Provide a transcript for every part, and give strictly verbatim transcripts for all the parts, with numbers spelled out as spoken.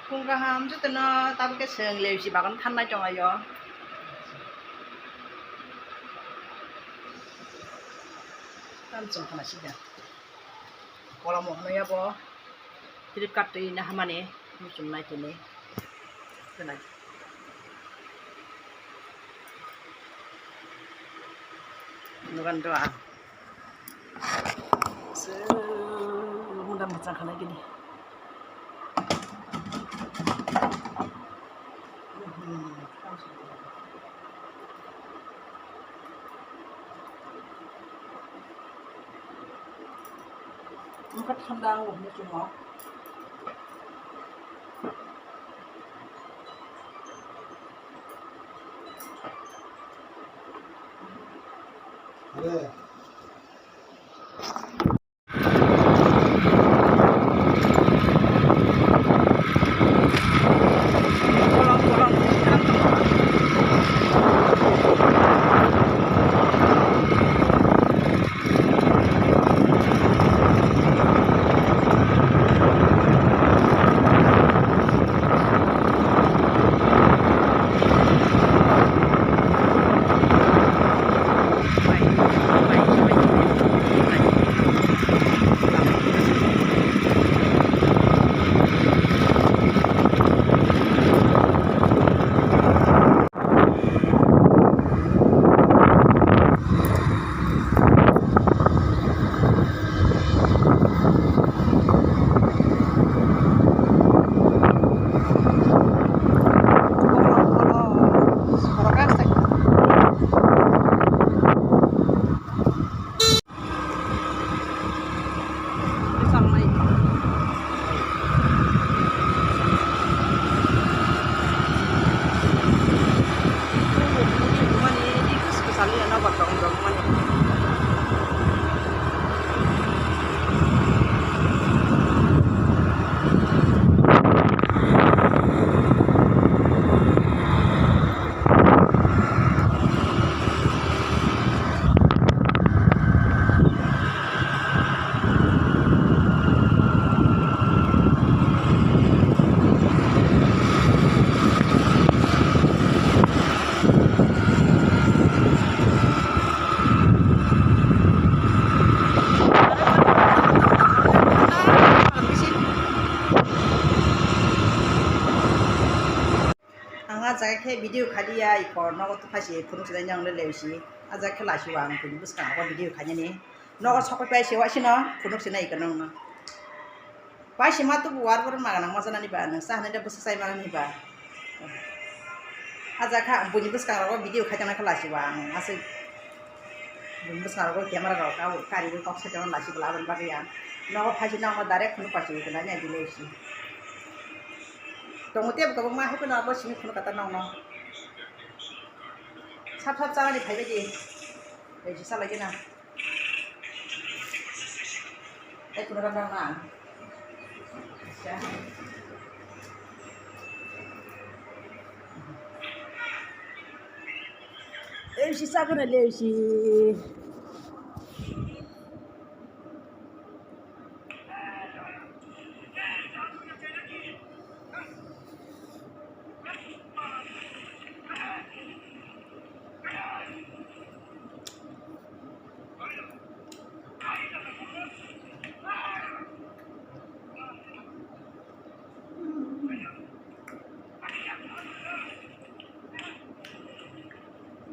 Phung kaham jotono tabuk khe chwng leusi bagan thangnai tonglaio. Tam chwng khana sida. Kolom hwnwi abo trip cut twi na hamani muchung nai tini. Khwnai. Nugan do ang. Muda mwchang khana gini. Mungkha thanda ang bo hwnwi chwng o. Ang ah jaga khe video khailiya, i kor nogo tongphai se phunuk se nang le leusi. Ah jaga khe laisio ang buini bwskango video khainani. Nogo sokoi pai se waisino phunuk se nai khe nongno. Pai se ma tubu war war ma nang ma janani ba, nang sa hanai da bwsa sai manani ba. Ah jaga kha buini bwskango video khai tongna khe laisio ang aswk. Buini bwskango camera rok abo kari rok kok sai tongna laisio bwla aboni bagwi ang. Nogo phai se nongno direct phunuk pai se nai di leusi. Tongo tei kwbangma, hai phano abo simi phunuk kha ta nokno. Sap sap chanani phaibai di. Tei kisa lagi na. Tei phunuk kha nokno. Acha. Leusi chakhwna leusi.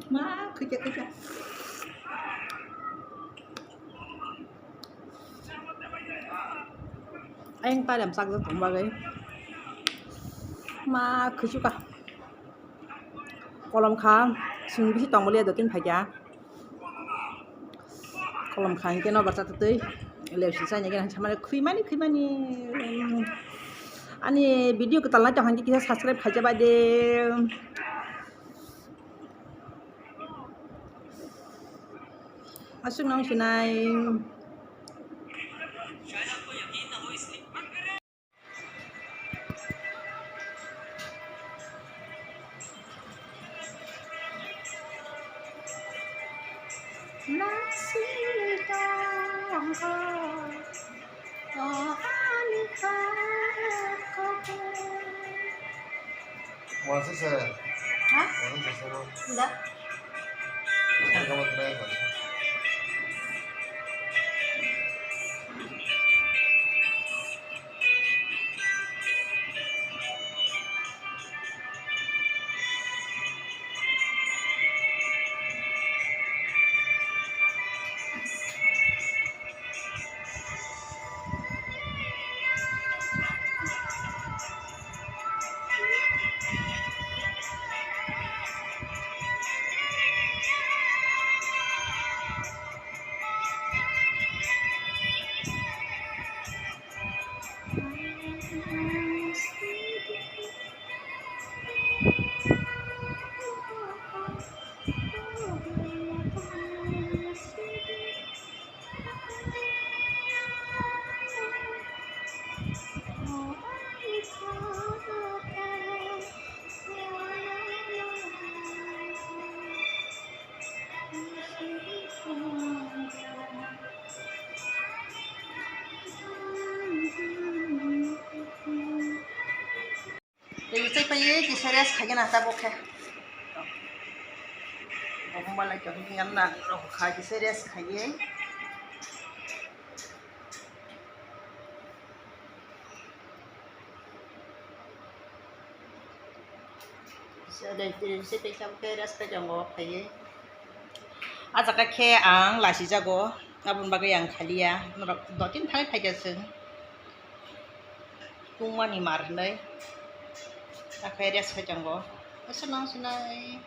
Ma, khikya, khikya. Ayang talam sak jak tong bagwi. Ma, khichuka. Kolom kha, sing bisi tongmani do tin phaiya. Kolom kha hinkhe no barsa twi leusi chaini gana samani khwimani khwimani. Ani video kwtal nai tong hinkhe kisa subscribe khaija bai de. Aswk nang sinai. Masa se. Ha? Masa se. Enggak. Enggak mau try, Mas. Tei chai pai kisa rest khaigena tabuk khe. Obo malai khe hwnwi yanna rok kha kisa rest khaiwi. Sede tei se tei tabuk khe rest khai tongo khaiwi. Ah jaga khe ang lasijago, aboni bagwi ang khaliya. Norok dottin thangwi phaikha chwng. Tungmani mar hinwi. Takhai rest khai tongo. Aswk nang sinai.